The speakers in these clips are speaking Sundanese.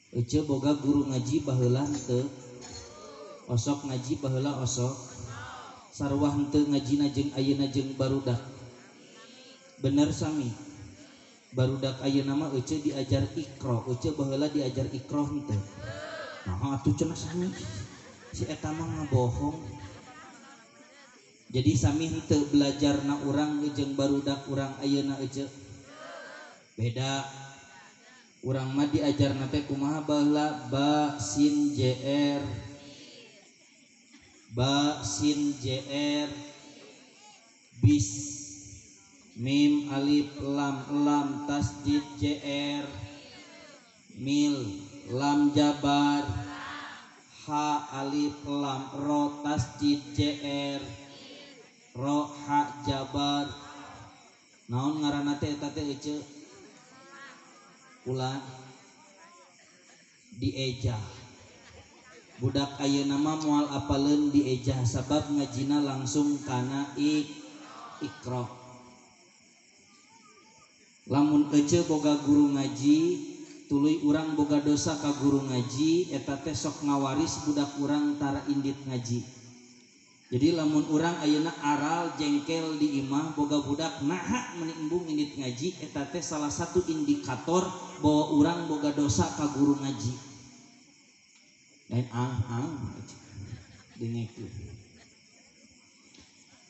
Ece boga guru ngaji baheula henteu? Osok ngaji baheula osok? Sarwah henteu ngajina jeung ayeuna jeung barudak. Bener sami. Barudak ayeuna mah ece diajar Iqra, ece baheula diajar Iqra henteu. Nah atuh cenah sami. Si eta mah ngabohong. Jadi sami henteu belajarna urang jeung barudak urang ayeuna ece. Beda. Urang mah diajarna teh kumaha baheula ba sin jr ba sin jr bis mim alif lam lam tasdid jr mil lam jabar ha alif lam ro tasdid jr ro ha jabar. Naon ngaranna teh eta teh ece? Ulah diejah. Budak ayeuna mah moal apaleun diejah sabab ngajina langsung kana Iqra. Lamun ece boga guru ngaji, tuluy urang boga dosa ka guru ngaji, eta teh sok ngawaris budak urang tara indit ngaji. Jadi lamun urang ayeuna aral jengkel di imah boga budak naha meni embung indit ngaji, eta teh salah satu indikator bahwa urang boga dosa ka guru ngaji. Lain ang dengekeun.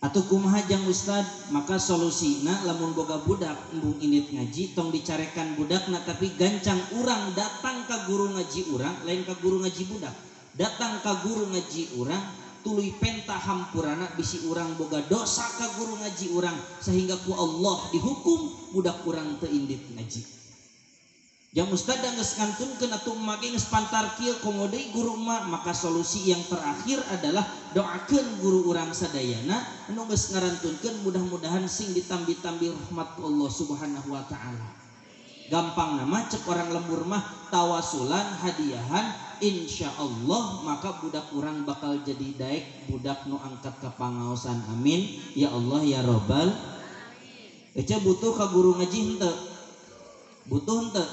Atuh kumaha jang ustad? Maka solusina lamun boga budak embung indit ngaji tong dicarekan budakna tapi gancang urang datang ka guru ngaji urang, lain ka guru ngaji budak. Datang ka guru ngaji urang tuluy penta hampurana bisi urang boga dosa ka guru ngaji urang sehingga ku Allah dihukum budak urang teu indit ngaji. Jang ustad geus ngantunkeun atuh emak ge geus pantar kieu komo deui guru emak, maka solusi yang terakhir adalah doakeun guru urang sadayana anu geus ngarantunkeun mudah-mudahan sing ditambi-tambi rahmat ku Allah Subhanahu wa taala. Gampang nama cek orang lembur mah tawasulan hadiahan insya Allah maka budak urang bakal jadi daek budak nu angkat ka pangaosan. Amin ya Allah ya robbal. Ece butuh ka guru ngaji henteu? Butuh henteu?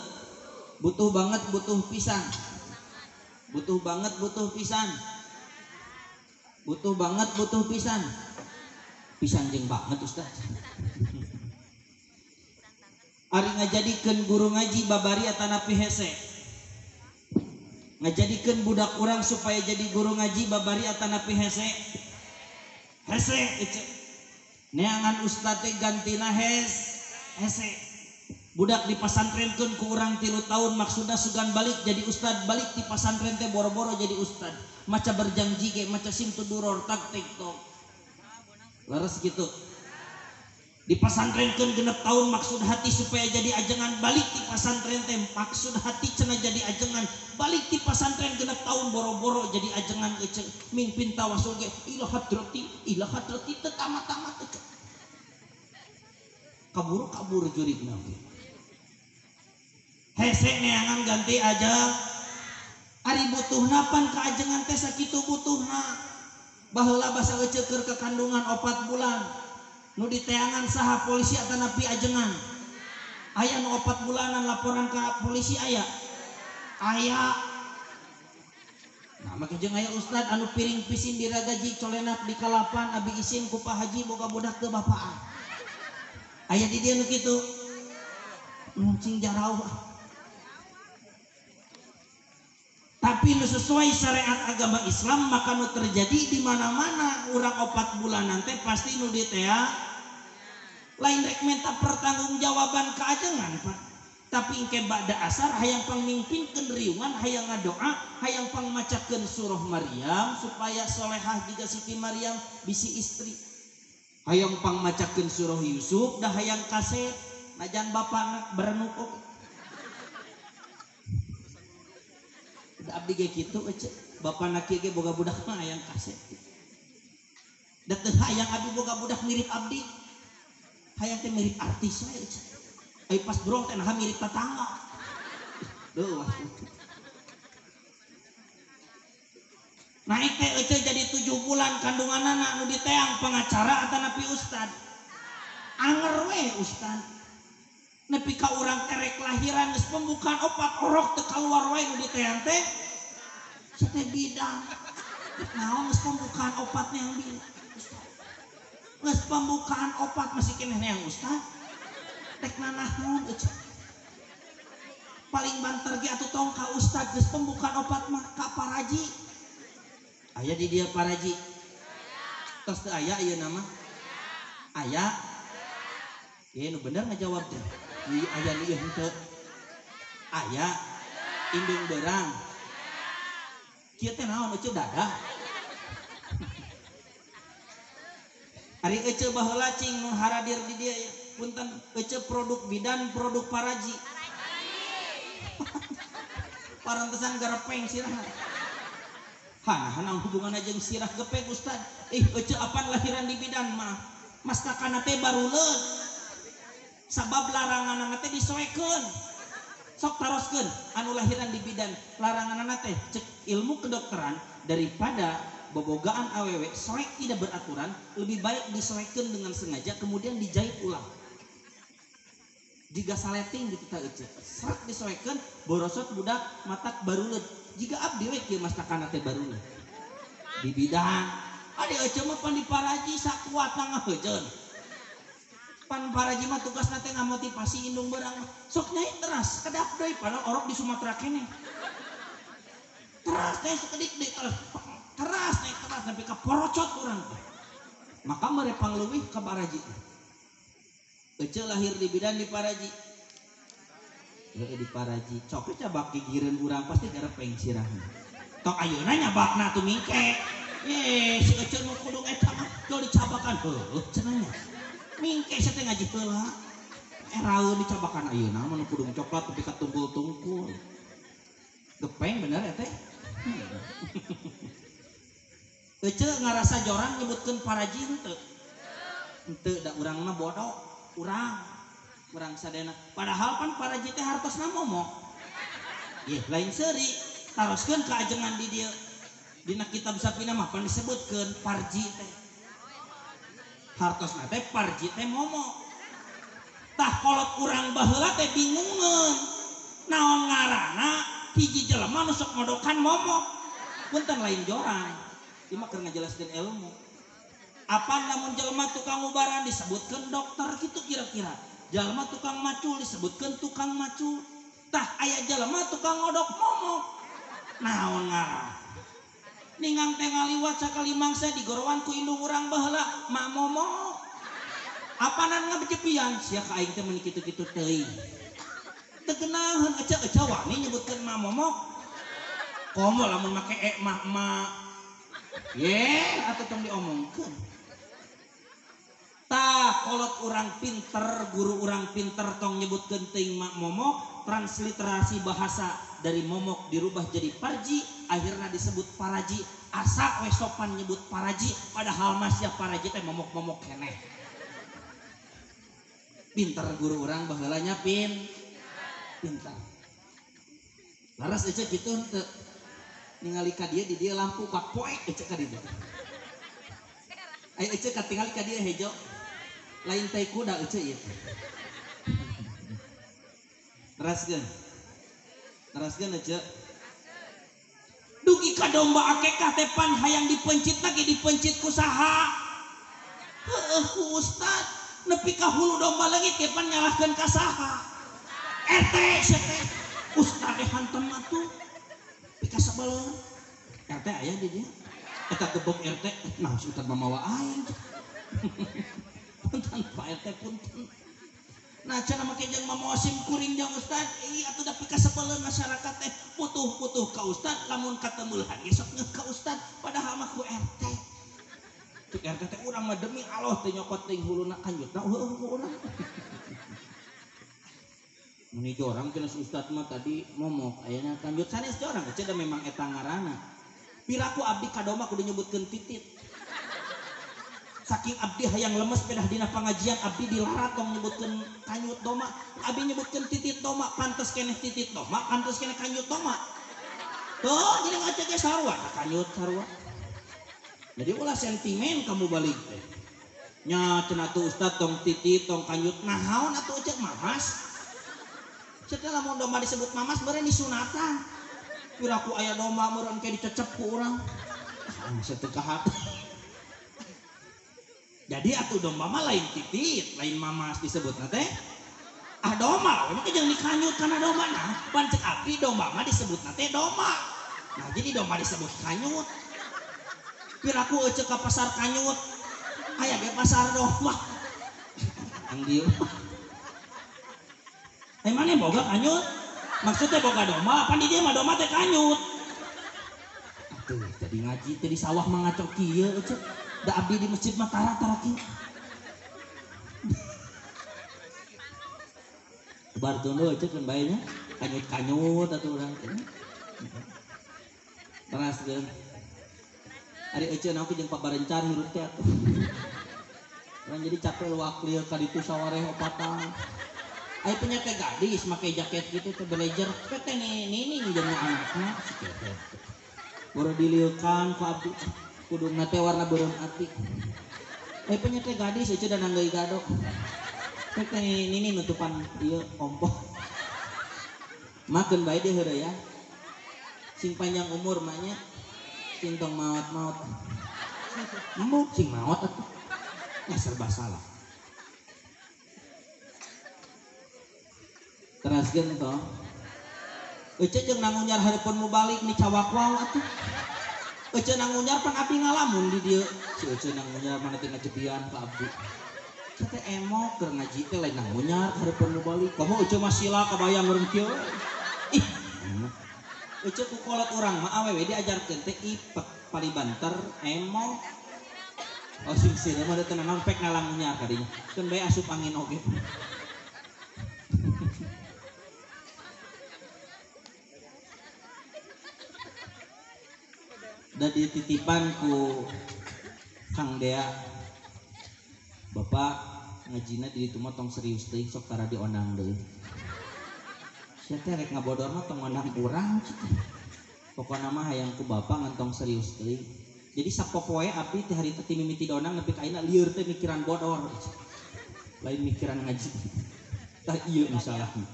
Butuh banget, butuh pisan. Butuh banget, butuh pisan. Butuh banget, butuh pisan. Pisan jeung banget ustaz. Ari ngajadikeun guru ngaji babari atanapi hese. Ngajadikeun budak urang supaya jadi guru ngaji babari atanapi hese. Hese ece. Neangan ustad teh gantina hese. Budak dipasantrenkeun ku urang 3 tahun maksudna sugan balik jadi ustad, balik di pasantren teh boro-boro jadi ustad. Maca berjanji ge maca simtu duror tak tiktok. Leres gitu. Dipasantrenkeun 6 tahun maksud hati supaya jadi ajengan, balik di pasantren teh maksud hati cenah jadi ajengan, balik di pasantren 6 tahun boro-boro jadi ajengan ece. Mimpin tawasul ge ila hadrati teu tamat-tamat ece. Kabur-kabur jurigna ge. Hese neangan ganti aja. Ari butuhna pan ka ajengan teh sakitu butuhna. Baheula basa ece keur ka kandungan 4 bulan. Nu diteangan saha polisi atanapi ajengan? Aya nu 4 bulanan laporan ka polisi aya? Aya. Nah make jeung aya ustad anu piring pisin diragaji colenak di kalapan abi isin ku Pak Haji boga budak teu bapaan. Aya di dieu nu kitu. Cing jarauh. Tapi nu sesuai syariat agama Islam maka nu terjadi di mana-mana urang 4 bulanan teh pasti nu ditea lain rek minta pertanggungjawaban ka ajengan Pak. Tapi engke ba'da asar hayang pangmingpinkeun riungan, hayang ngadoa, hayang pangmacakeun surah Maryam supaya solehah jiga Siti Maryam bisi istri. Hayang pangmacakeun surah Yusuf dah hayang kaset najan bapana berenuk oge. Da abdi ge kitu ece, bapana kieu ge boga budak mah hayang kaset. Da teu hayang abdi boga budak mirip abdi. Hayang teh mirip artis we ece. Ai pas brong teh naha mirip tetangga. Duh. Naik teh ece jadi 7 bulan kandunganana nu diteang pengacara atanapi ustad. Anger we ustad. Nepi ka urang terek lahiran geus pembukaan opat orok teu kaluar wae nu diteang teh. Sate bidang. Naon geus pembukaan opat neang bidan. Geus pembukaan opat masih keneh neang ustad. Rek nanaon eueuh. Paling banter ge atuh tong ka ustad geus pembukaan opat mah ka paraji. Aya di dieu paraji. Tos teu aya ayeuna mah. Aya. Ye nu bener ngajawab teh. Ieu aya nu ieu henteu. Aya. Indung beurang. Kieu teh naon eueuh dadah. Ari eceu baheula cing nu haradir di dieu ya. Punten eceu produk bidan produk paraji. Parantesan garepeng sirahna. Hah, naon hubunganna jeung sirah gepeng ustad? Ih eceu apan lahiran di bidan mah. Mastakana teh baruleun. Sabab laranganana teh disoekeun. Sok taroskeun anu lahiran di bidan laranganana teh cek ilmu kedokteran daripada bobogaan awewe soek tidak beraturan lebih baik disoekeun dengan sengaja kemudian dijahit ulang. Jika saleting gitu tah eceu srek disoekeun borosot budak matak baruleun. Jika abdi we kieu mastakana teh baruleun. Di bidan ade eceu mah pan di paraji sakuatna ngaheujeun. Pan paraji mah tugasna teh ngamotivasi indung beurang sok nyai teras kedap deui padahal orok di Sumatera keneh. Teras teh sakedik deui teras teras naik teras sampai ka porocot urang teh. Maka mere pangleuwih ka paraji. Eceu lahir di bidan di paraji. Heueuh di paraji. Sok we cabak gigireun urang pasti garepeng sirahna. Tok ayeuna nyabakna tuh mingke. Ye si eceu nu kudung eta mah jol dicabakan heueuh cenah nya. Mingke sia teh ngaji heula. Eraeun dicabakan ayeuna mah nu kudung coklat tapi ka tunggul-tungkul. Gepeng bener ya teh. Eceu ngarasa jorang nyebutkeun paraji henteu. Henteu da urang mah bodoh, urang sadayana. Padahal pan paraji teh hartosna momok. Yeh lain seuri, taroskeun ka ajengan di dieu. Dina kitab Safina mah pan disebutkeun parji teh. Hartosna teh parji teh momok. Tah kolot urang baheula teh bingungeun. Naon ngaranna hiji jelema nu sok ngodokan momok. Punten lain jorang. Ieu mah keur ngajelaskeun ilmu. Apan lamun jelema tukang ubaran disebutkeun dokter kitu kira-kira. Jelema tukang macul disebutkeun tukang macul. Tah aya jelema tukang ngodok momok. Naon ngaran? Ningang teh ngaliwat sakali mangsa digorowan ku indung urang baheula mak momok. Apanan ngabejepian sia ka aing teh meuni kitu-kitu teuing. Teu geunaheun eceu-eceu wani nyebutkeun mak momok. Komo lamun make e mah mak. Ye atuh tong diomongkeun. Tah kolot urang pinter, guru urang pinter tong nyebutkeun teuing mak momok, transliterasi bahasa dari momok dirubah jadi parji, akhirnya disebut paraji. Asa we sopan nyebut paraji, padahal masih paraji teh momok-momok keneh. Pinter guru urang baheula nya pinter. Laras eceu kitu henteu. Ningali ka dieu di dieu lampu kapoek eceu ka dieu. Aya eceu katingali ka dieu hejo. Lain tai kuda eceu ieu. Teraskeun. Teraskeun eceu. Dugi ka domba akekah teh pan hayang dipencit lagi dipencit ku saha? Heueuh ku ustad. Nepi ka hulu domba leungit ge pan nyalahkeun ka saha? RT sia teh. Ustad teh hantem atuh. Pika sebeleun. RT aya di dieu. Eta gebog RT, nah ustad mamawa aing. Punten Pak RT punten. Nah cenah make jeung mamawa sim kuring jeung ustad, ih atuh da pika sebeleun masyarakat teh putuh-putuh ka ustad lamun katemulhan ge sok ngeuh ka ustad padahal mah ku RT. Cek RT teh urang mah demi Allah teh nyokot teuing huluna kanjutna heueuh ku urang. Meni jorang cenah si ustad mah tadi momok ayeuna kanjut sanes jorang cenah da memang eta ngaranna. Piraku abdi ka domba kudu nyebutkeun titit. Saking abdi hayang lemes pedah dina pangajian abdi dilarat tong nyebutkeun kanyut doma. Abdi nyebutkeun titit doma, pantes keneh titit doma, pantes keneh kanyut doma. Tuh jadi ngacek ge sarua, kanyut sarua. Jadi ulah sentimen kamu balik teh. Nya cenah tuh ustad tong titit tong kanyut nahaon atuh cek mahas. Setelah lamun domba disebut mamas meureun disunatan. Piraku aya domba meureun ke dicecep ku urang. Ah, teu kahat. Jadi atuh domba mah lain titit, lain mamas disebutna teh. Ah domba, we mah jeung dikanyut kana domba nah. Pan cek abdi domba mah disebutna teh domba. Nah, jadi domba disebut kanyut. Piraku ece ka pasar kanyut. Aya ge pasar domba. Ang dieu. Eh mana boga kanyut? Maksudnya boga domba, pan di dieu mah domba teh kanyut. Atuh, tadi ngaji teh di sawah mah ngaco kieu ece. Da abdi di masjid mah tara-tara kieu. Bar tunduh ece keun bae nya. Kanyut-kanyut atuh urang teh. Teraskeun. Ari ece naon jeung Pak Barencar hirup teh atuh. Urang jadi capek luak lieu ka ditu sawareh opatan. Aya punya teh gadis make jaket gitu teh belajar teh teh nini jeung anakna si teh. Boro dilieukan ku abdi. Kudungna teh warna beureum ati. Aya punya teh gadis ece da nanggeui gado. Teh teh nini nutupan ieu ompoh. Makeun bae deui heureuy ya. Sing panjang umur mah nya. Sing tong maot-maot. Embung sing maot atuh. Ya serba salah. Teraskeun toh. Ece jeung nangunyar hareupeun mubalik ni cawak wae atuh. Ece nangunyar pan abdi ngalamun di dieu. Si ece nangunyar mana teh ngajebian ka abdi. Ece teh emok keur ngaji teh lain nangunyar hareupeun mubalik. Komo ece mah sila kabayang urang kieu. Ih. Ece ku kolot urang mah awewe diajarkeun teh ipek palibanter emok. Oh sing sira mah teu naon pek ngalangunyar kadinya. Keun bae asup angin oge. Da dititipan ku Kang Dea. Bapak ngajina di ditu mah tong serius teuing sok tara diondang deui. Sia teh rek ngabodor mah tong ngondang urang kitu. Pokona mah hayang ku bapak ngentong serius teuing. Jadi sapopoe abdi teh harita ti mimiti diondang nepi ka ayeuna lieur teh mikiran bodor. Lain mikiran ngaji. Tah ieu masalahna.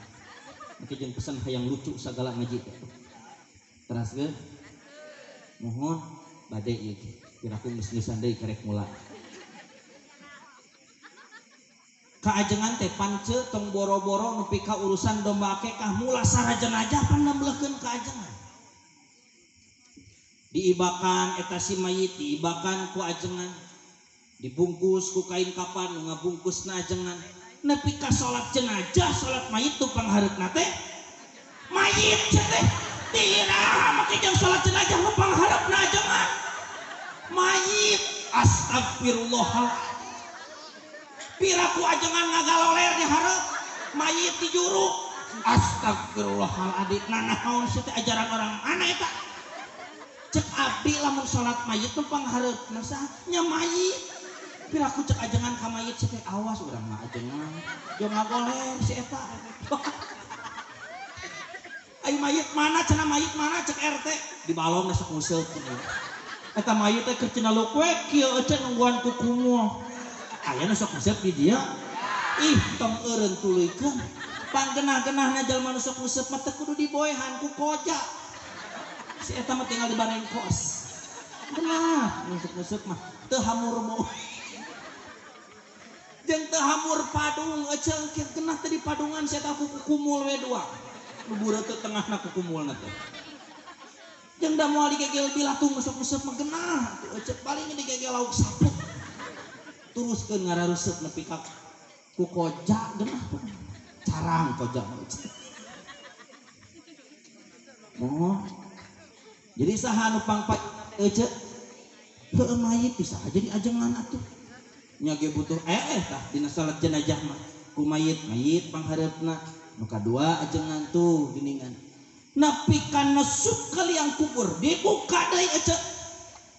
Engke jeung pesan hayang lucu sagala ngaji teh. Teraskeun. Mohon bade ieu piraku geus-geusan deui karek mula. Kaajengan teh pance tong boro-boro nepi ka urusan domba akekah mula sarajenajah pan nembelkeun kaajengan. Diibakan eta si mayit diibakan ku ajengan. Dibungkus ku kain kapan nu ngabungkusna ajengan. Nepi ka salat jenajah salat mayit tu panghareupna teh mayit teh. Tira make jeung salat jenazah nu pangharepna ajengan mayit. Astagfirullahaladzim. Piraku ajengan ngagaloler di hareup mayit di juru. Astagfirullahaladzim. Nah naon sih teh ajaran orang mana eta? Cek abdi lamun salat mayit nu panghareupna saha nya mayit. Piraku cek ajengan ka mayit sih teh awas urang mah ajengan jeung ngagoler si eta. Ai mayit mana cenah mayit mana cek RT di balong sok nguseup eta mayit teh keur cenah luk we kieu ece nungguan ku kumul aya nu sok nguseup di dieu ih tong eureun tuluykeun panggenah-genahna jalma nu sok nguseup mah teu kudu diboehan ku koja si eta mah tinggal di barengkos genah nu sok nguseup mah teu hamur moe jeung teu hamur padung ece engke genah teh di padungan si eta ku kumul we dua bubur teh tengahna kukumulna teh. Jeung da moal digegel bilah tuh nguseup-nguseup mah genah atuh ece paling digegel lauk sapuk. Teruskeun ngararusup nepi ka ku koja genah. Carang koja mah ece. Oh. Jadi saha nu pangpayuna teh ece? Heueuh mayit bisa aja diajengan atuh. Nya ge butuh tah dina salat jenazah mah ku mayit mayit panghareupna. Nu kadua ajengan tuh geningan. Nepi ka nesup ka liang kubur dibuka deui ece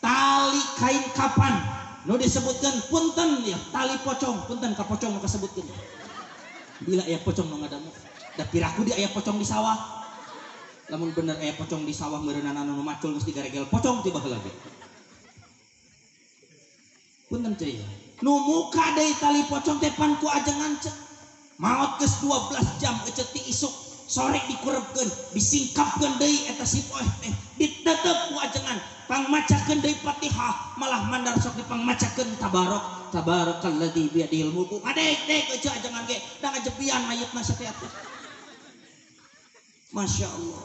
tali kain kapan nu disebutkeun punten ya tali pocong punten ka pocong nu kasebutkeun. Bila aya pocong nu ngadamu da piraku di aya pocong di sawah. Lamun bener aya pocong di sawah meureunana nu macul geus digaregel pocong ti baheula ge. Punten ceu ya. Nu muka deui tali pocong teh pan ku ajengan ceu. Maot geus 12 jam ece ti isuk Sore dikurebkeun, disingkapkeun deui eta si poeh teh. Ditetep ku ajengan, pangmacakeun deui Fatihah, malah mandar sok dipangmacakeun tabarok, tabarakalladzi biyadihil mulku. Adek-dek eueuh ajengan ge da ngajepian mayitna satea teh. Masya Allah.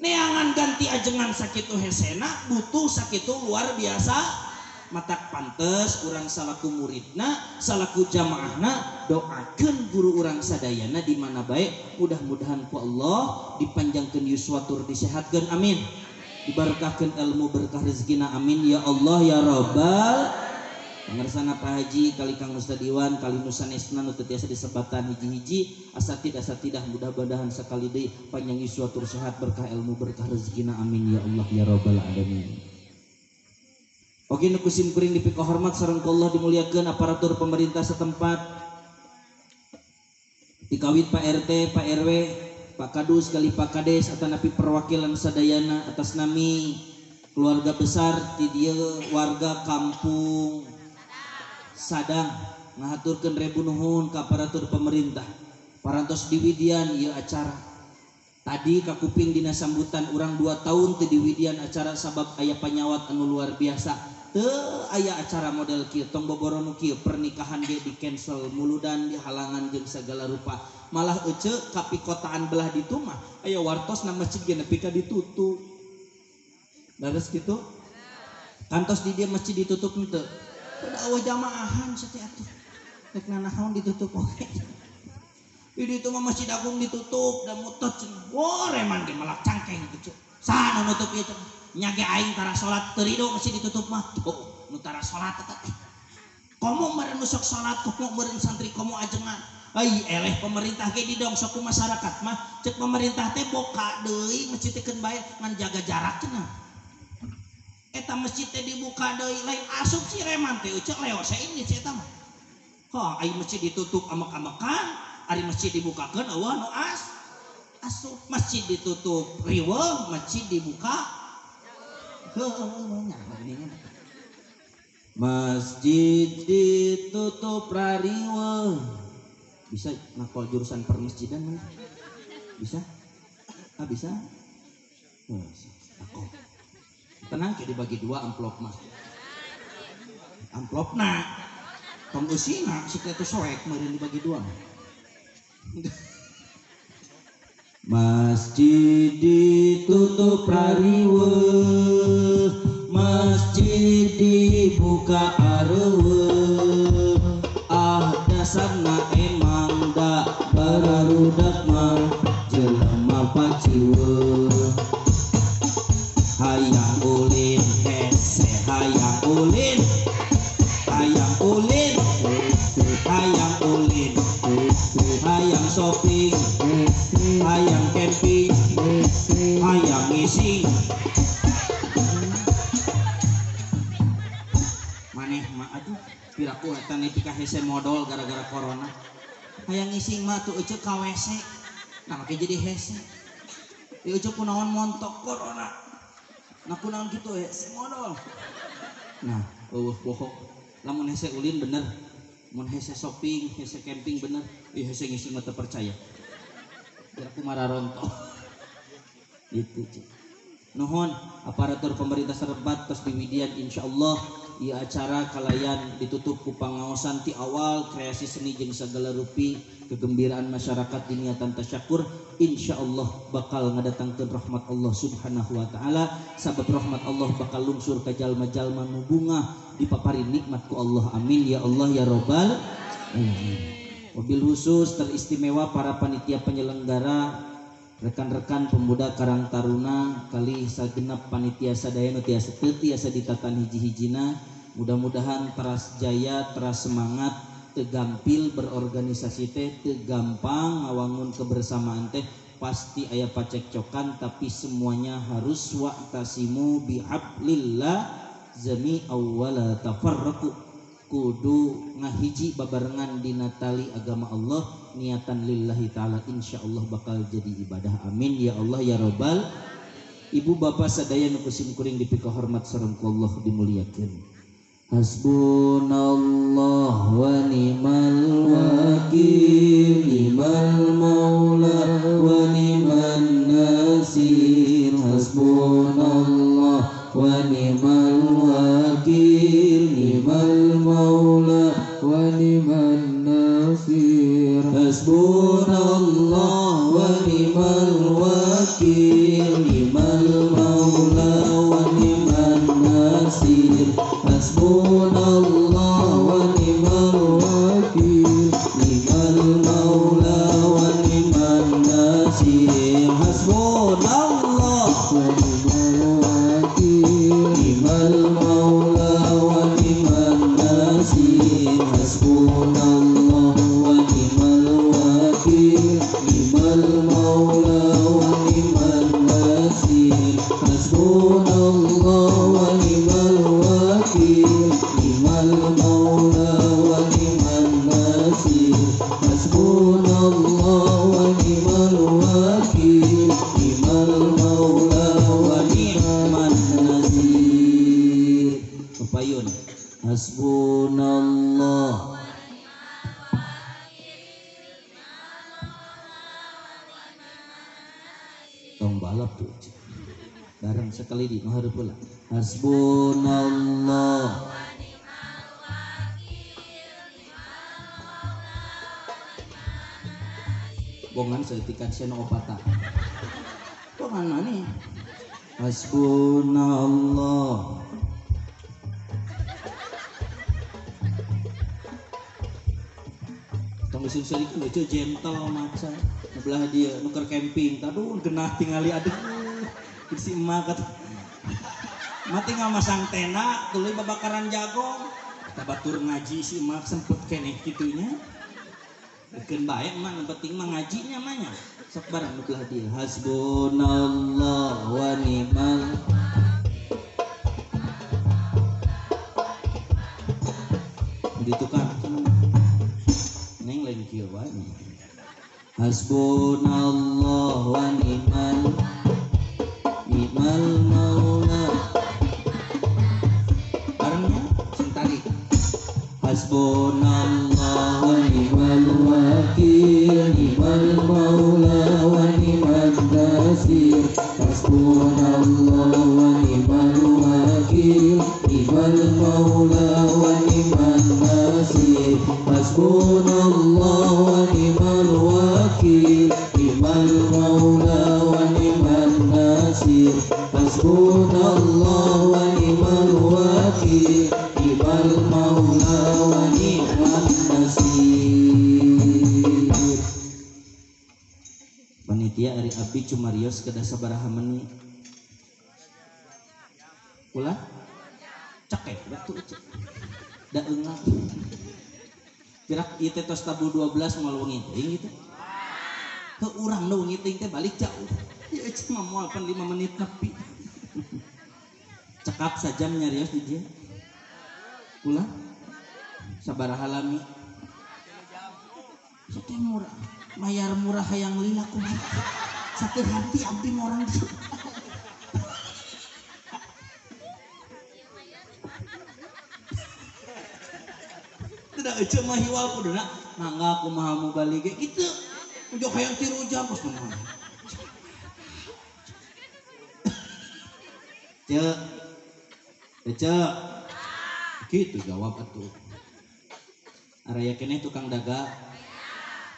Neangan ganti ajengan sakitu hesena, butuh sakitu luar biasa. Matak pantes urang salaku muridna, salaku jamaahna, doakeun guru urang sadayana di mana bae, mudah-mudahan ku Allah dipanjangkeun yuswa tur disehatkeun, amin. Diberkahkeun ilmu berkah rezekina, amin ya Allah ya Rabbal. Pangersana Pak Haji kali Kang Ustad Iwan kali nu sanesna nu teu tiasa disebatan hiji-hiji asatid asatidah mudah-mudahan sakali deui panjang yuswa tur sehat berkah ilmu berkah rezekina, amin ya Allah ya Rabbal alamin. Oke nu kusim kuring dipikahormat sareng ku Allah dimuliakeun aparatur pemerintah setempat dikawit Pak RT, Pak RW, Pak Kadus kali Pak Kades atanapi perwakilan sadayana atas nami keluarga besar ti dieu warga kampung Sadang ngahaturkeun rebu nuhun ka aparatur pemerintah parantos diwidian ieu acara. Tadi kakuping dina sambutan urang 2 tahun teu diwidian acara sabab aya panyawat anu luar biasa. Teu aya acara model kieu tong boboro nu kieu pernikahan ge di cancel muludan dihalangan jeung sagala rupa. Malah ece kapikotaan belah ditu mah aya wartos na masjid ge nepi ka ditutup. Leres kitu? Kantos di dieu masjid ditutup henteu? Pada eueuh jamaahan satea atuh. Rek nanaon ditutup oge. Di ditu mah Masjid Agung ditutup dan mutot cenah. Wah reman ge melak cangkeng gitu. Saha nu nutup ieu teh? Nya ge aing tara salat teu rido masjid ditutup mah. Tuh, nu tara salat eta teh. Komo meureun nu sok salat, komo meureun santri komo ajengan. Ai eleh pemerintah ge didong sok ku masyarakat mah. Cek pemerintah teh boka deui masjid teh keun bae ngan jaga jarak cenah. Eta masjid teh dibuka deui lain asup si reman teh cek lewat ini si eta mah. Hah, ai masjid ditutup amek-amekan. Ari masjid dibukakeun eueuh nu as asup masjid ditutup riweuh masjid dibuka heueuh nya masjid ditutup rariweuh. Bisa ngapal jurusan permasjidan mana? Bisa? Ah bisa? Aku tenang ke dibagi 2 amplop mah. Amplopna tong eusina si teh soek meureun dibagi 2. Masjid ditutup rariweuh, masjid dibuka areuweuh. Ah dasarna emang da bararudak mah jelema paciweuh. Hayang ulin hese, hayang ulin, hayang ulin, hayang ulin, hayang shopping, hayang camping, hayang ngising. Maneh mah aduh piraku eta nepi ka hese modol gara-gara corona. Hayang ngising mah tuh ece ka WC. Nah make jadi hese. Ieu ece kunaon montok corona. Nah kunaon kitu hese modol. Nah eueuh bohong. Lamun hese ulin bener. Mun hese shopping, hese camping bener, ih hese ngising mah teu percaya. Biar aku marah rontok. Gitu cik. Nuhun aparatur pemerintah setempat tos diwidian insyaallah ieu acara kalayan ditutup ku pangaosan ti awal kreasi seni jeung sagala rupi kegembiraan masyarakat diniatan tasyakur insyaallah bakal ngadatangkeun rahmat Allah Subhanahu wa taala sabab rahmat Allah bakal lungsur ka jalma-jalma nu bungah dipaparin nikmat ku Allah, amin ya Allah ya Rabbal alamin. Wabil khusus teristimewa para panitia penyelenggara, rekan-rekan pemuda Karang Taruna kali sagenap panitia sadaya nu tiasa teu tiasa ditatan hiji-hijina, mudah-mudahan teras jaya, teras semangat, teu gampil berorganisasi teh, teu gampang ngawangun kebersamaan teh, pasti aya pacekcokan tapi semuanya harus wa'tasimu bihablillah jami'aw wala tafarraqu, kudu ngahiji babarengan dina tali agama Allah niatan lillahi ta'ala insyaallah bakal jadi ibadah, amin ya Allah ya Rabbal. Ibu bapak sadaya nu kusim kuring dipikahormat sareng ku Allah dimuliakeun. Hasbunallah wa ni'mal wakil, ni'mal maula wa nasir. Hasbunallah wa ni'mal wakil, ni'mal maula wa ni'man nasir. Hasbunallah wa ni'mal wakil, ni'mal maula wa ni'man nasir. Hasbunallah wa ni'mal wakil, ni'mal maula wa ni'man nasir. Hasbunallah wa ni'mal wakil, ni'mal maula wa ni'man nasir. Hasbunallah wa ni'mal wakil, ni'mal maula wa ni'man nasir. Hasbunallah wa ni'mal wakil, ni'mal maula wa ni'man nasir. Hasbunallah wa ni'mal wakil, ni'mal maula wa ni'man nasir. Pepayun. Hasbunallah. Tong balap tuh. Bareng sekali di nu hareup heula. Hasbunallah. Bongan seutikan sia nu opata. Bongan maneh. Hasbunallah. Tong seutik lucu gentle maca. Belah dia nuker camping, aduh genah tingali aduh. Si emak kata mati nggak masang tenda, tuluy babakaran jago. Kata batur ngaji si emak sempet keneh kitunya. Bikin bae emak, yang penting mah ngajinya mah. Sok bareng nu belah dia. Hasbunallah wa ni'mal. Di tukang neng lain kieu wae. Hasbunallah wa ni'mal, ni'mal maula. Barengnya sing tarik. Hasbunallah wa ni'mal wakil, ni'mal maula wa ni'man nasir. Hasbunallah wa ni'mal wakil, ni'mal maula wa ni'man nasir. Hasbunallah wa ni'mal wakil, ni'mal maula wa ni'man nasir. Hasbunallah wa ni'mal wakil, ni'mal maula wa ni'man nasir. Panitia ari abdi cumarios kedah sabaraha menit. Ulah cekek batu cek. Da eungap. Pirak ieu teh tos tabuh 12 moal wengi teuing gitu. Heuh urang nu wengi teuing teh balik jauh. Ieu cuma moal pan 5 menit nepi. Cekap sajam nyarios di dieu. Ulah sabaraha lami. Sateh murah, mayar murah hayang lila kumaha. Sateh hati abdi mah orang dieu. Tidak ece mah hiwal kuduna mangga kumaha mu balik ge kitu. Ujo hayang 3 jam geus mah. Cek. Cek. Kitu jawab atuh. Araya keneh tukang dagang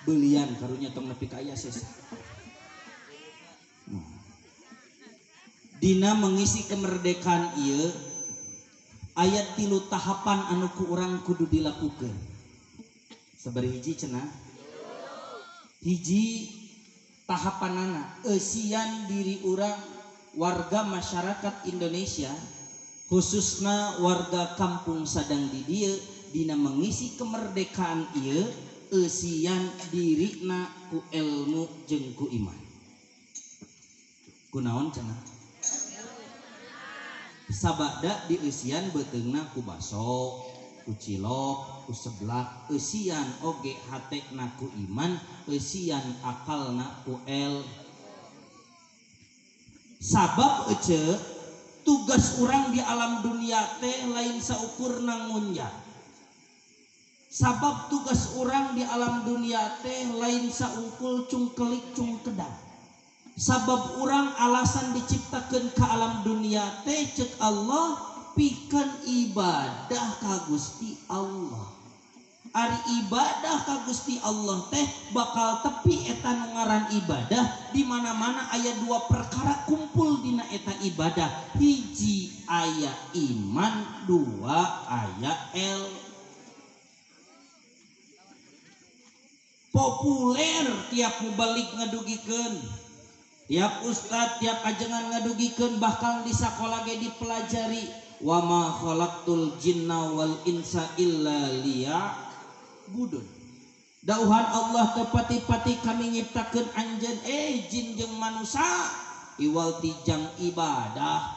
belian karunya tong nepi ka aya sesa. Dina mengisi kemerdekaan ieu ayat 3 tahapan anu ku urang kudu dilakukeun. Sabari hiji cenah. Hiji tahapanana eusian diri urang warga masyarakat Indonesia khususna warga kampung Sadang di dieu dina mengisi kemerdekaan ieu eusian dirina ku ilmu jeung ku iman. Kunaon cenah? Sabada dieusian beuteungna ku baso, ku cilok, ku seblak, eusian oge hatena ku iman, eusian akalna ku el. Sabab ece tugas urang di alam dunia teh lain saukurna ngunjang. Sabab tugas urang di alam dunia teh lain saungkul cungkelik cungkedang. Sabab urang alasan diciptakeun ka alam dunia teh cek Allah pikeun ibadah ka Gusti Allah. Ari ibadah ka Gusti Allah teh bakal tepi eta nu ngaran ibadah di mana-mana aya dua perkara kumpul dina eta ibadah. Hiji aya iman, dua aya el. Populer tiap mubalik ngadugikeun, tiap ustad tiap ajengan ngadugikeun, bahkan di sakola ge dipelajari wa ma khalaqtul jinna wal insa illa liya'budun. Dauhan Allah tepati-pati kami nyiptakeun anjeun jin jeung manusia iwal tijang ibadah.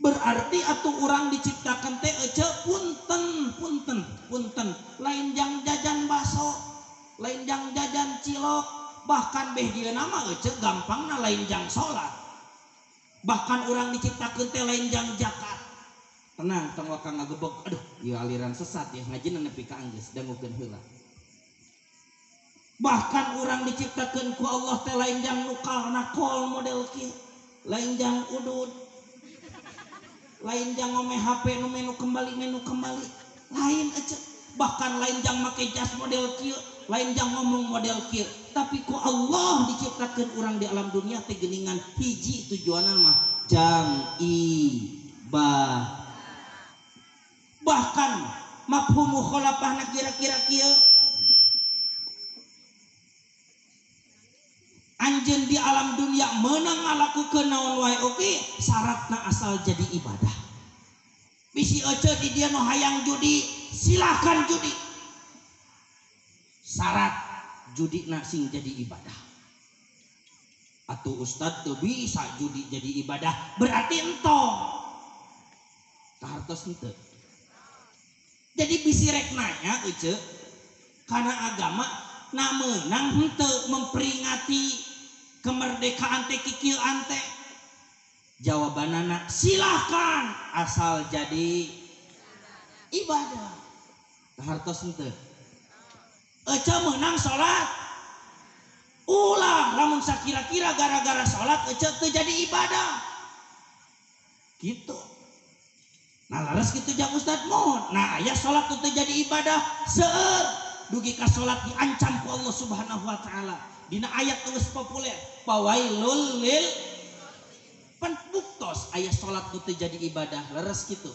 Berarti atuh urang diciptakeun teh ece punten punten punten lain jang jajan baso, lain jang jajan cilok, bahkan beh dia nama ece gampangna lain jang salat. Bahkan urang diciptakeun teh lain jang zakat. Tenang tong waka ngagebeg, aduh ieu aliran sesat ya ngajina nepi ka anggeus dangukeun heula. Bahkan urang diciptakeun ku Allah teh lain jang nukal nakol model kieu, lain jang udud, lain jang ngome HP nu menu kembali menu kembali, lain ece. Bahkan lain jang make jas model kieu, lain jang ngomong model kieu, tapi ku Allah diciptakeun urang di alam dunia teh geuningan hiji tujuanna mah jang ibadah. Bahkan mafhum mukhalafahna kira-kira kieu, anjeun di alam dunia meunang ngalakukeun naon wae oge syaratna asal jadi ibadah. Bisi ece di dieu nu hayang judi silakan judi, syarat judi na sing jadi ibadah. Atuh ustad teu bisa judi jadi ibadah, berarti entong kahartos henteu. Jadi bisi rek nanya ece karena agama na meunang henteu memperingati kemerdekaan teh kikieuan teh. Jawabanana silakan asal jadi ibadah. Kahartos henteu. Ece meunang salat ulah lamun sakira-kira gara-gara salat ece teu jadi ibadah gitu. Nah laras kitu jang ustad mohon. Nah aya salat teu jadi ibadah seueur dugi ka salat diancam ku Allah Subhanahu wa taala. Dina ayat geus populer fawailul lil pan buktos aya salat teu jadi ibadah leres kitu.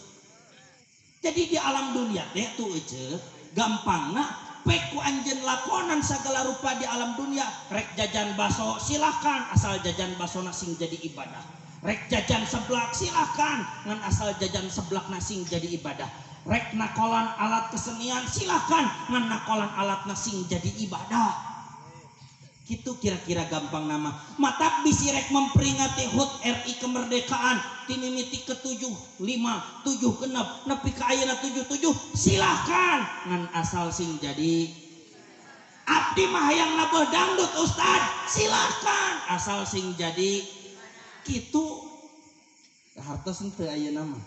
Jadi di alam dunia teh tuh ece gampangna pek ku anjeun lakonan segala rupa di alam dunia. Rek jajan baso silakan asal jajan basona sing jadi ibadah. Rek jajan seblak silakan ngan asal jajan seblak sing jadi ibadah. Rek nakolan alat kesenian silakan ngan nakolan alat sing jadi ibadah. Gitu kira-kira gampang nama. Matak bisi rek memperingati HUT RI kemerdekaan timimiti ke-7, 5, 7 genep nepi ka ayeuna 77 silakan ngan asal sing jadi. Abdi mah hayang nabeuh dangdut ustad silakan asal sing jadi. Gitu hartos henteu ayeuna mah.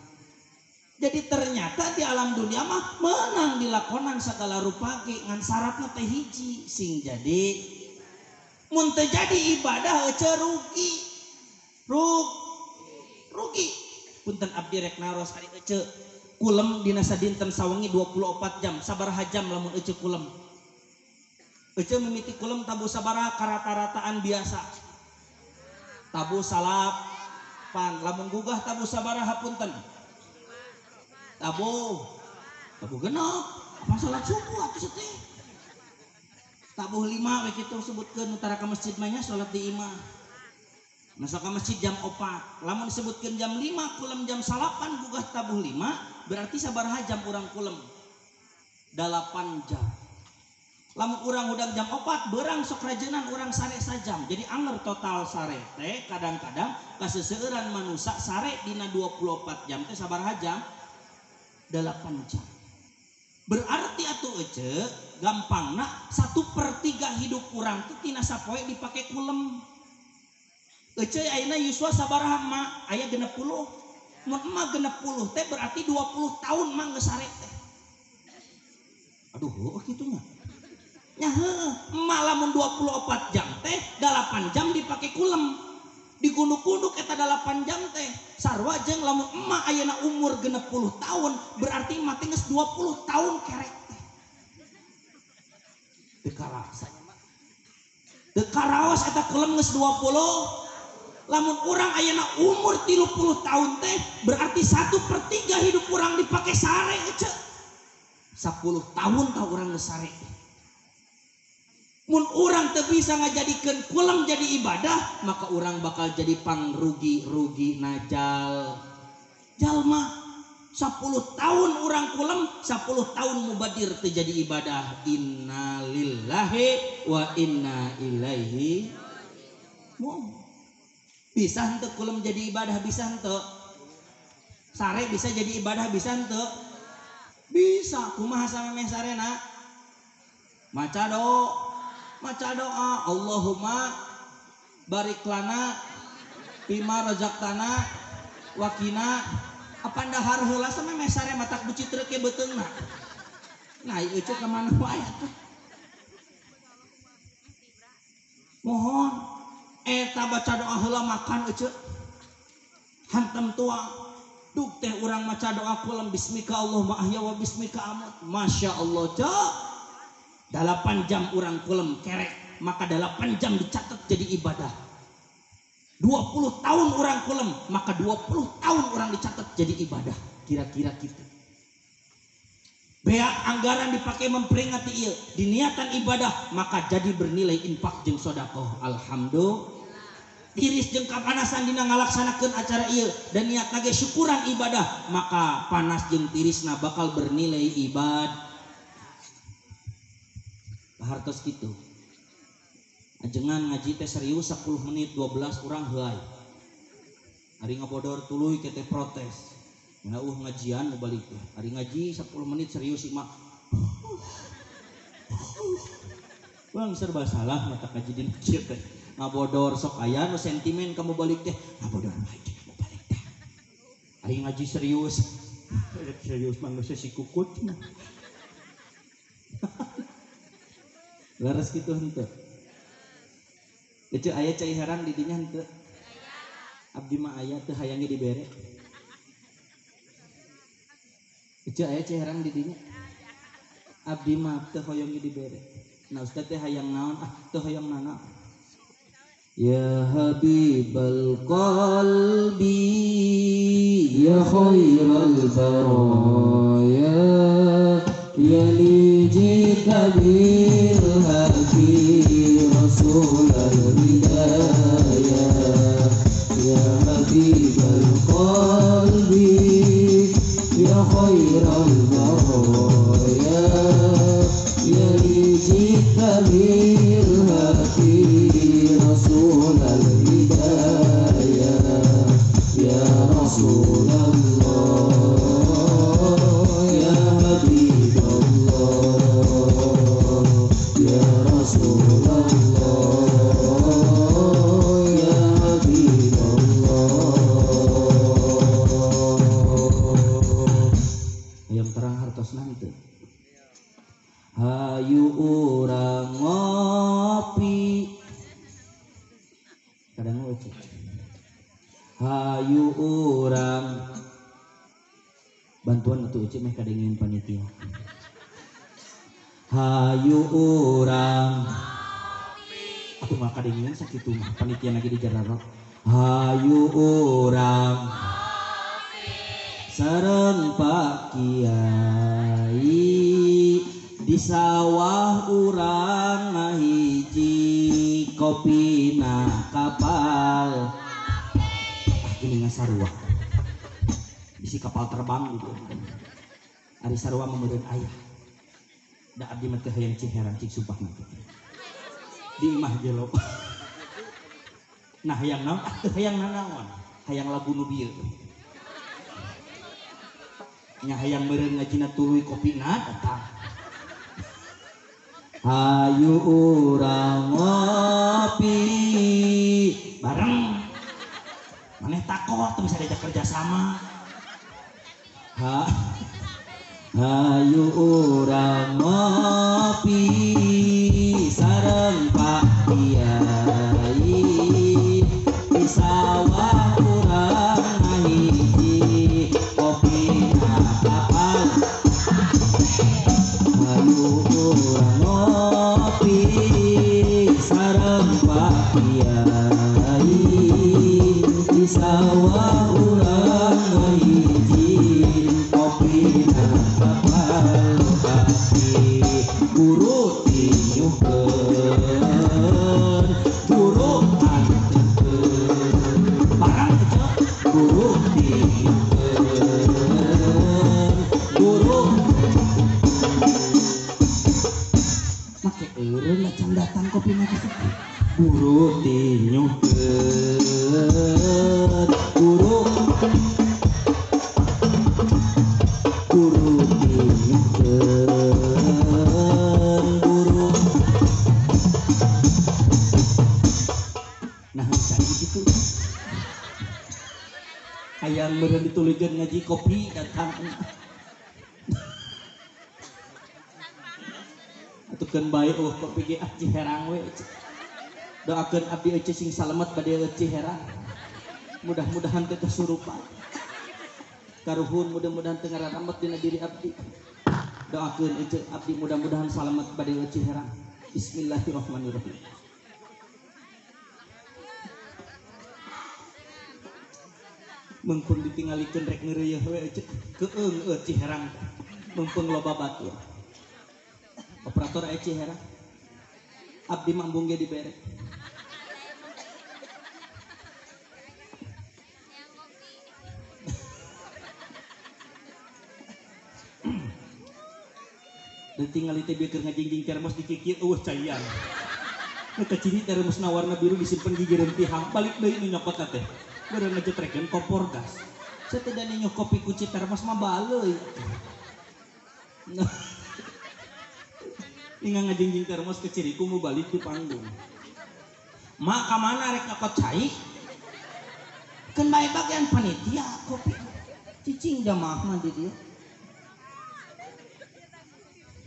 Jadi ternyata di alam dunia mah menang dilakonan segala rupa ge ngan syaratna teh hiji sing jadi. Mun teu jadi ibadah ece rugi. Rugi. Punten abdi rek naros ari ece kulem dina sadinten sawengi 24 jam sabaraha jam lamun ece kulem. Ece mimiti kulem tabuh sabaraha karata-rataan biasa. Tabuh salapan lamun gugah tabuh sabaraha punten. Tabuh genep apa salat subuh atuh teh. Tabuh 5 we kitu sebutkeun utara ka masjid mah nya salat di imah. Masuk ka masjid jam 4. Lamun disebutkeun jam 5 kulem jam 9 gugah tabuh 5 berarti sabaraha jam urang kulem? 8 jam. Lamun urang hudang jam 4 berang sok rajenan urang sare sajam. Jadi anger total sare teh kadang-kadang kaseseueuran manusa sare dina 24 jam teh sabaraha jam? 8 jam. Berarti atuh ece gampangna 1/3 hidup urang teh tina sapoe dipake kulem. Ece ayeuna yuswa sabaraha ma? Aya 60. Mun emak 60 teh berarti 20 tahun mah geus sare teh. Aduh, heueuh kitu nya. Nya heueuh, emak lamun 24 jam teh 8 jam dipake kulem. Digunduk-gunduk eta 8 jam teh. Sarua jeung lamun emak ayeuna umur 60 tahun, berarti emak teh geus 20 tahun kerek teh. Teu karasa nya mah. Teu karaos eta kulem geus 20. Lamun urang ayeuna umur 30 tahun teh berarti 1/3 hidup urang dipake sare ece. 10 tahun tah urang geus sare. Mun urang teu bisa ngajadikeun kulem jadi ibadah, maka urang bakal jadi pangrugi-rugi najal. Jalma 10 tahun urang kulem, 10 tahun mubadir teu jadi ibadah. Innalillahi wa inna ilaihi raji'un. Bisa henteu kulem jadi ibadah, bisa henteu. Sare bisa jadi ibadah, bisa henteu. Bisa. Kumaha samemeh sarena? Maca doa, maca doa, Allahumma barik lana fima razaqtana wa qina. Apan dahar heula samemeh sare matak bucitreuk ke beuteungna. Nah, ieu cek ka mana wae atuh. Mohon eta baca doa heula makan ece. Hantam tua duk teh urang maca doa kulem bismika Allahumma ahya wa bismika amut. Masya Allah cek. 8 jam urang kulem kerek, maka 8 jam dicatat jadi ibadah. 20 tahun urang kulem, maka 20 tahun urang dicatat jadi ibadah. Kira-kira gitu. Beak anggaran dipakai memperingati ieu, diniatan ibadah, maka jadi bernilai infak jeung sedekah. Alhamdulillah. Tiris jeung kapanasan dina ngalaksanakeun acara ieu dan niat lagi syukuran ibadah, maka panas jeung tirisna bakal bernilai ibadah. Hartos gitu. Ajengan ngaji teh serius 10 menit 12 urang heuay. Ari ngabodor tuluy ke teh protes. Nah, ngajian mau balik teh. Ari ngaji 10 menit serius mah. Bang serba salah mata ngaji di masjid teh. Ngabodor sok aya nu sentimen kamu balik teh. Ngabodor wae mau balik teh. Ari ngaji serius. Serius mah geus si kukut. Leres gitu henteu. Ece aya cai herang di dinya henteu. Abdi mah aya teu hayangnya dibere. Ece aya cai herang di dinya. Abdi mah teu hoyongnya dibere. Nah ustaz teh hayang naon? Ah teu hoyong nana. Ya habibal qalbi ya khairal baraya ya li jita bil haqi rasul al hidayah ya habibal qalbi ya khairal baraya ya li jita bil haqi rasul al hidayah ya Rasulullah ya Habib Allah ya Rasulullah ya Habib Allah. Yang terang hartosna henteu. Hayu urang ngopi. Kadang lucu. Hayu urang bantuan atuh uci meh kadengin panitia. Hayu urang atuh mah kadengin sakitu mah panitia lagi di jararok. Hayu urang sareng Pak Kiai di sawah urang ngahiji kopina kapal. Ini ngasarua bisi kapal terbang gitu. Ari sarua memereun ayah. Da abdi mah teu hayang ciherang cik sumpah mah. Di imah gelo. Nah hayang naon? Ah teu hayang nanaon. Hayang lagu nu bieu. Nya hayang meureun ngajina tuluy kopina datang. Hayu urang ngopi bareng. Maneh takot bisa diajak kerja sama. Ha. Hayu urang ngopi sareng Pak Kiai di sawah urang ngahiji kopi kapal. Hayu urang ngopi sareng Pak Kiai di sawah urang ngahiji kopi kapal api. Guru tinyuhkeun guru antepkeun barang cek guru tinyuhkeun guru make eureun acan datang kopi mah guru tinyuhkeun guru guru tinyuhkeun guru. Nah cari gitu hayang meureun dituluykeun ngaji kopi datang atukeun bae oh kopi ge ah Ciherang we. Doakeun abdi euceu sing salamet bade Ciherang, mudah-mudahan teu kasurupan karuhun, mudah-mudahan teu ngararambat dina diri abdi. Doakeun ece abdi mudah-mudahan salamet bade Ciherang. Bismillahirrahmanirrahim. Mengpun ditingalikeun rek ngeureuyeuh we ece keung eueuh Ciherang mengpun loba batur. Operator aya Ciherang abdi mah embung ge dibere. Dan tinggal itu biar ngajingjing termos dikikir eueuh caian. Nu kaciri termosna warna biru disimpen gigireun tihang balik deui nu nyokot teh. Beureun ngajeprekeun kompor gas. Sateudah nyok kopi kuci termos mah baleuy. Ninga ngajingjing termos keciriku mau balik di panggung. Mak ka mana rek nyokot cai? Keun bae bagian panitia kopi. Cicing jamaah mah di dieu.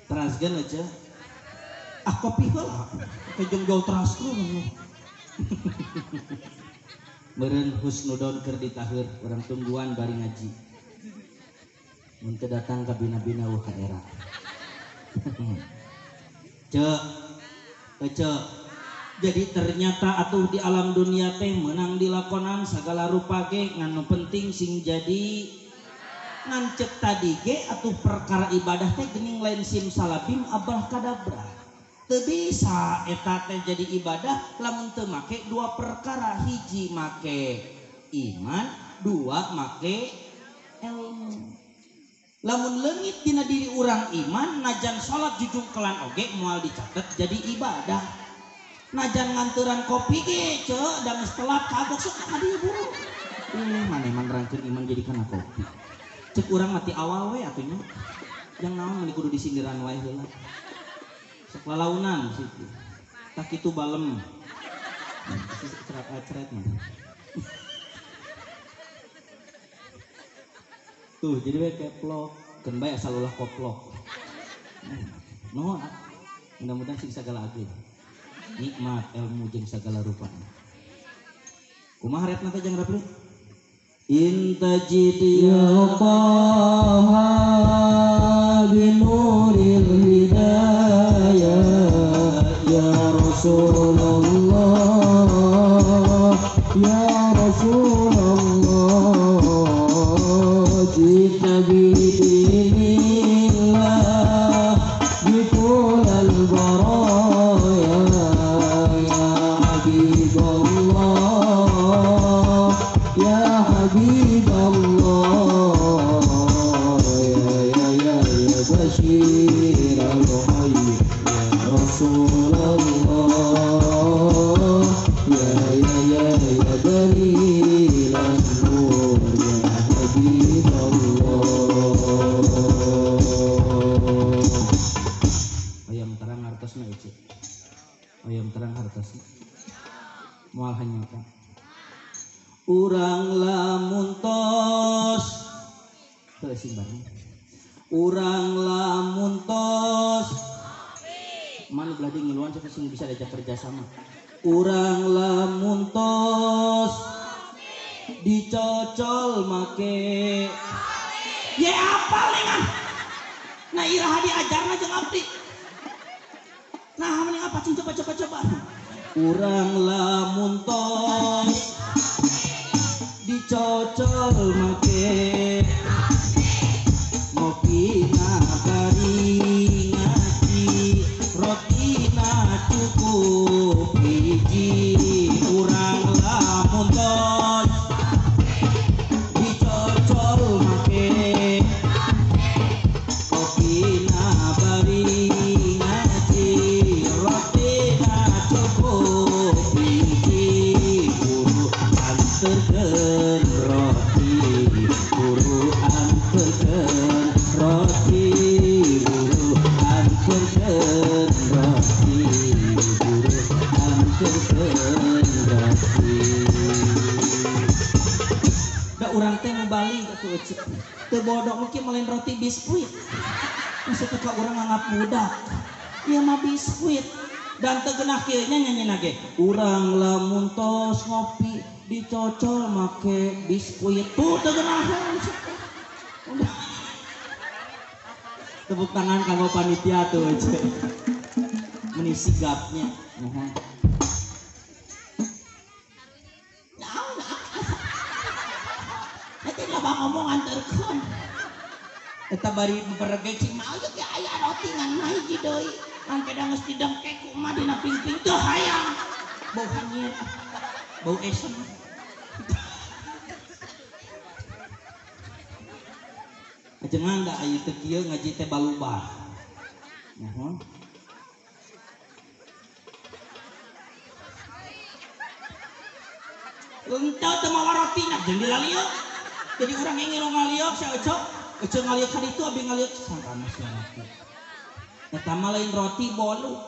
Teraskeun aja. Ah kopi heula. Kejeng jauh teraskeun. Meureun husnudon keur ditaheur urang tungguan bari ngaji. Mun teu datang ka bina-bina eueuh ka era. Cek. Cek. Jadi ternyata atuh di alam dunia teh meunang dilakonan sagala rupa ge ngan nu penting sing jadi ngan cek tadi ge atuh perkara ibadah teh geuning lain simsalabim abah kadabra. Teu bisa eta teh jadi ibadah lamun teu make dua perkara, hiji make iman, dua make ilmu. Lamun leungit dina diri urang iman, najan salat jujungkelan oge moal dicatet jadi ibadah. Najan nganturan kopi ge ceu da geus telat kagok sok ka dieu buru. Maneh mah nerangkeun iman jadi kana kopi. Cek urang mati awal we atuh nya. Yang naon meni kudu disindiran wae heula. Sok lalaunan situ. Tak kitu balem. Ceret-ceret mah. Tuh jadi we keplok, keun bae asal ulah koplok. Nuhun. Mudah-mudahan sing sagala ageng. Nikmat ilmu jeung sagala rupana. Kumaha retna teh jang rapli? In tajid ya Taha binuril hidayah ya Rasulullah ya Rasulullah jita bidinillah bikulal baraya ya Habibullah ya Habib Allah ya ya ya ya Bashir al-Hayy ya Rasulullah ya ya ya ya Dalil an-Nur ya Habib Allah. Hayang terang hartosna ieu. Hayang terang hartosna. Moal hanyata. Urang lamun tos teu sing bareng. Urang lamun tos mana belah di ngiluan siapa sing bisa diajak kerja sama. Urang lamun tos dicocol make ye apal nih. Nah iraha diajarna jeung abdi. Nah mending apa cing coba coba coba. Urang lamun tos dicocol make ngopina bari ngaji rotina cukup hiji. Urang lamun tos dicocol make kopina bari ngaji rotina cukup hiji. Guru anterkeun roti, guru anterkeun roti, guru anterkeun roti, guru anterkeun roti. Da urang teh balik atuh ecek. Teu bodoh mungkin melain roti biskuit. Maksud teh ka urang nganggap budak. Ieu mah biskuit. Dan teu geunah kieu nya nyanyina ge. Urang lamun tos ngopi dicocol make biskuit. Tuh teu geunaheun. Tepuk tangan kanggo panitia tuh ecek. Meni sigapnya. Nuhun. Ngomong anterkeun eta bari beberege cing mah ieu ge aya roti ngan mah hiji deui mangke da geus didengkek ku mah dina pingping teu hayang bau hanyir bau esem. Ajengan da aya teu kieu ngaji teh balubah. Nuhun. Entah teu mawa rotina jeung dilalieu. Jadi orang yang ngilu ngaliok, saya ucap, ucap ngaliok hari itu, abi ngaliok sangkana si roti. Eta mah lain roti bolu.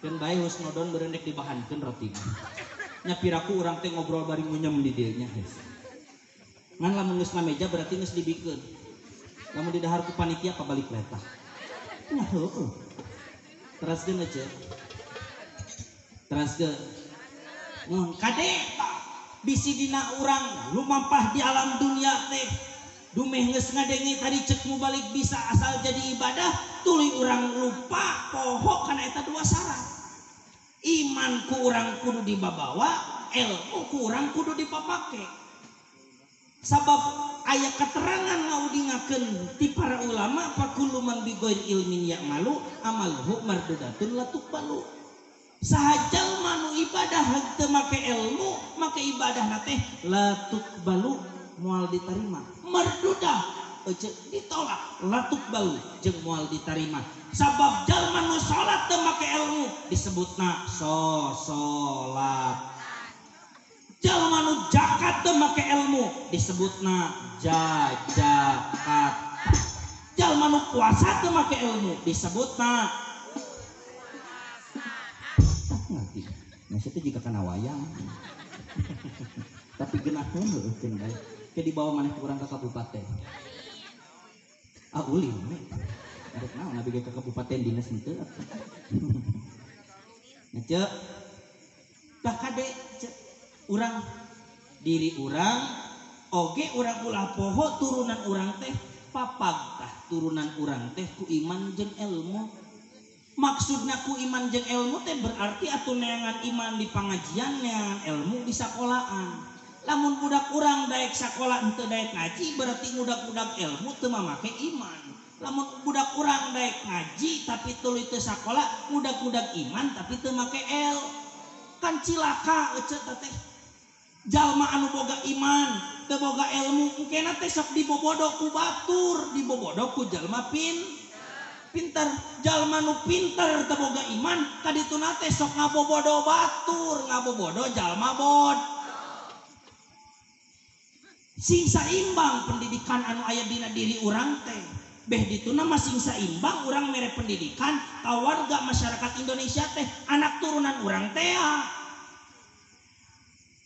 Keun bae husnudon beureunek dibahankeun roti. Nya piraku urang teh ngobrol bari ngunyem di dieu nya. Ngan lamun geus ngameja berarti geus dibikeun. Lamun didahar ku panitia pabalik letah. Nya heueuh. Teraskeun aja. Teraskeun. Mun kade bisi dina urang lumampah di alam dunia teh dumeh geus ngadenge tadi cek mubalik bisa asal jadi ibadah tuluy urang lupa poho kana eta dua syarat. Iman ku urang kudu dibabawa, ilmu ku urang kudu dipapake. Sabab aya keterangan ngaudingakeun ti para ulama fakullu man bighairi ilmin ya'malu amaluhu mardudatun la tuqbalu. Saha jalma nu ibadah teu make ilmu, make ibadahna teh la tuqbalu moal ditarima. Mardudah ece ditolak, la tuqbalu jeung moal ditarima. Sabab jalma nu salat teu make ilmu disebutna sosolat. Jalma nu zakat teu make ilmu disebutna jajakat. Jalma nu puasa teu make ilmu disebutna ngerti. Nah, itu jika kena wayang. Tapi geunahkeun heueuh cenah bae. Ke dibawa maneh ku urang ka kabupaten. Ah ulin we. Arek naon abi ge ka kabupaten dinas henteu atuh. Nah, ceuk. Tah kade ceuk urang diri urang oge urang ulah poho turunan urang teh papag tah turunan urang teh ku iman jeung ilmu. Maksudna ku iman jeung ilmu teh berarti atuh neangan iman di pangajian, neangan ilmu di sakolaan. Lamun budak urang daek sakola henteu daek ngaji berarti ngudak-udak ilmu teu mamake iman. Lamun budak urang daek ngaji tapi tuluy teu sakola ngudak-udak iman tapi teu make el. Kan cilaka ece teh. Jalma anu boga iman teu boga ilmu engkena teh sok dibobodo ku batur, dibobodo ku jalma pinter. Jalma nu pinter teu boga iman kadituna teh sok ngabobodo batur, ngabobodo jalma bod. Sing saimbang pendidikan anu aya dina diri urang teh. Beh dituna mah sing saimbang urang mere pendidikan ka warga masyarakat Indonesia teh anak turunan urang teh.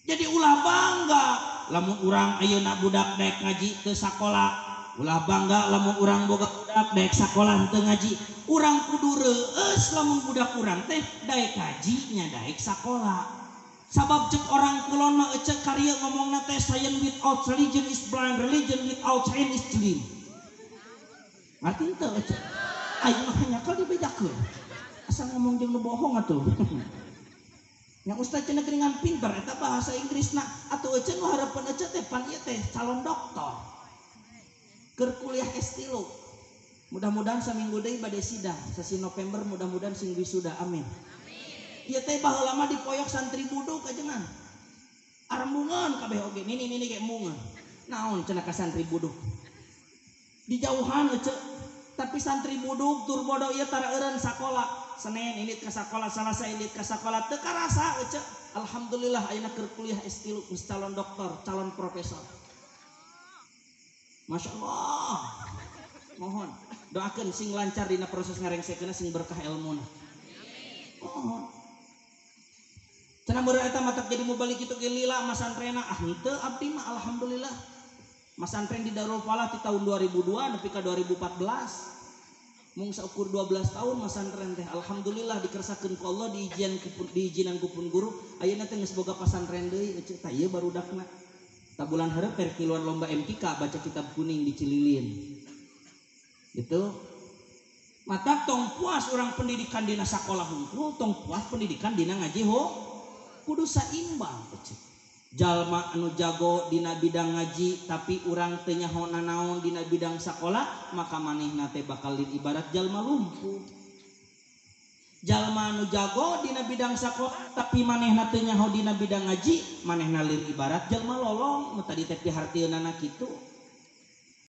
Jadi ulah bangga lamun urang ayeuna budak daek ngaji teu sakola, ulah bangga lamun urang boga budak daek sakola teu ngaji. Urang kudu reueus lamun budak urang teh daek ngaji nya daek sakola. Sabab cek orang kulon mah ecek karya ngomongna teh science without religion is blind, religion without science is dream. Ngarti teu ecek? Aing mah nyakal dibejakeun. Asa ngomong jeung nu bohong atuh. Yang ustaz cenah geuningan pinter eta bahasa Inggrisna atuh ece nu hareupeun ece teh pan ieu teh calon doktor. Keur kuliah S3. Mudah-mudahan saminggu deui bade sidang, sasi November mudah-mudahan sing wisuda, amin. Ieu teh baheula mah dipoyok santri buduk ajengan. Arembungan kabeh oge, nini-nini ge embungan. Naon cenah ka santri buduk. Dijauhan ece, tapi santri buduk tur bodoh ieu tara eureun sakola. Senin indit ka sakola, Salasa indit ka sakola, teu karasa ece. Alhamdulillah ayeuna keur kuliah S3 geus calon doktor, calon profesor. Masya Allah. Mohon doakeun sing lancar dina proses ngarengsekeunna sing berkah elmuna. Mohon. Cenah meureun eta matak jadi mubalik kitu ge lila masantrena, ah henteu abdi mah alhamdulillah. Masantren di Darul Falah di tahun 2002 nepi ka 2014. Mung saukur 12 tahun masantren teh alhamdulillah dikersakeun ku Allah diizinan ku pun guru ayeuna teh geus boga pasantren deui ece tah ieu barudakna. Tabulan hareup per kiluan lomba MTK baca kitab kuning di Cililin. Gitu. Mata tong puas orang pendidikan dina sakola hungkul, tong puas pendidikan dina ngaji ho kudu saimbang ece. Jalma anu jago dina bidang ngaji tapi urang teu nyaho nanaon dina bidang sakola maka manehna teh bakal ibarat jalma lumpuh. Jalma anu jago dina bidang sakola tapi manehna teu nyaho dina bidang ngaji manehna lir ibarat jalma lolong. Nu tadi teh pihartieunana kitu.